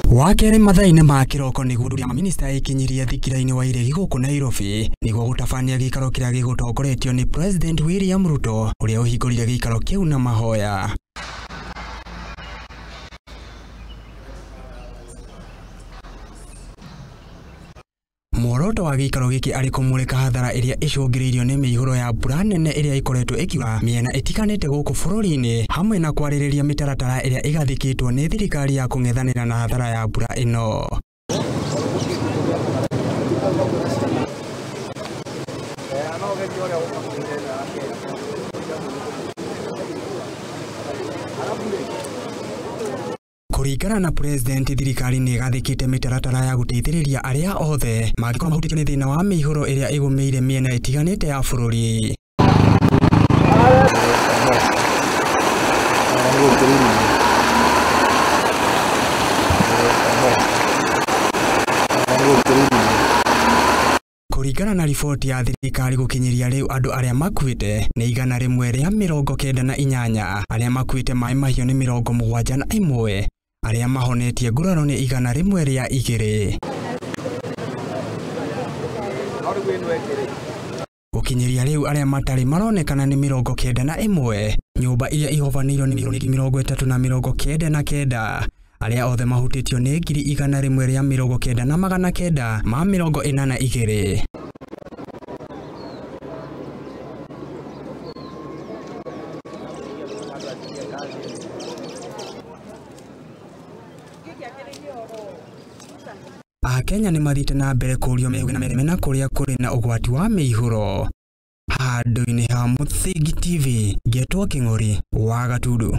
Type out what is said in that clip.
Wakerĩ mathaa-inĩ ma kĩroko nĩguo ndũria minista ĩkinyirie thingira-inĩ wa iregi gũkũ Nairobi nĩguo gũtabania gĩikaro kĩrĩa gĩgũtongoretio nĩ President William Ruto ũrĩa ũhingũrire gĩikaro kĩu na mahoya. Muoroto wa gĩikaro gĩkĩ arĩ kũmũrĩka hathara ĩrĩa ĩcũngĩrĩirio nĩ mĩihũro ya mbura nene ĩrĩa ĩkoretwo ĩkiura mĩena ĩtiganĩte gũkũ bũrũri-inĩ hamwe na kwarĩrĩria mĩtaratara ĩrĩa ĩgathĩkĩtwo nĩ thirikari ya kũng'ethanĩra na hathara ya mbura ĩno. Kũringana na President, thirikari nĩ ĩgathĩkĩte mĩtaratara ya gũteithĩrĩria arĩa othe mangĩkorwo mahutĩtio nĩ thĩna wa mĩihũro ĩrĩa ĩgũmĩire mĩena ĩtiganĩte ya bũrũri. Kũringana na riboti ya thirikari gũkinyĩria rĩu andũ arĩa makuĩte nĩ 198, arĩa makuĩte maĩ mahiũ nĩ 71, arĩa mahonetie nguraro nĩ 102. Gũkinyĩria rĩu arĩa matarĩ maronekana nĩ 91, nyũmba iria ihobanĩirio nĩ 399, arĩa othe mahutĩtio nĩ 119,982. Akenya nĩ mathiĩte na mbere kũũrio mehũge na metheme na kũrĩa kũrĩ na ũgwati wa mĩihũro. Handũ-inĩ ha Mũthingi TV, ngetwo Kĩng'ori wa Gatundu.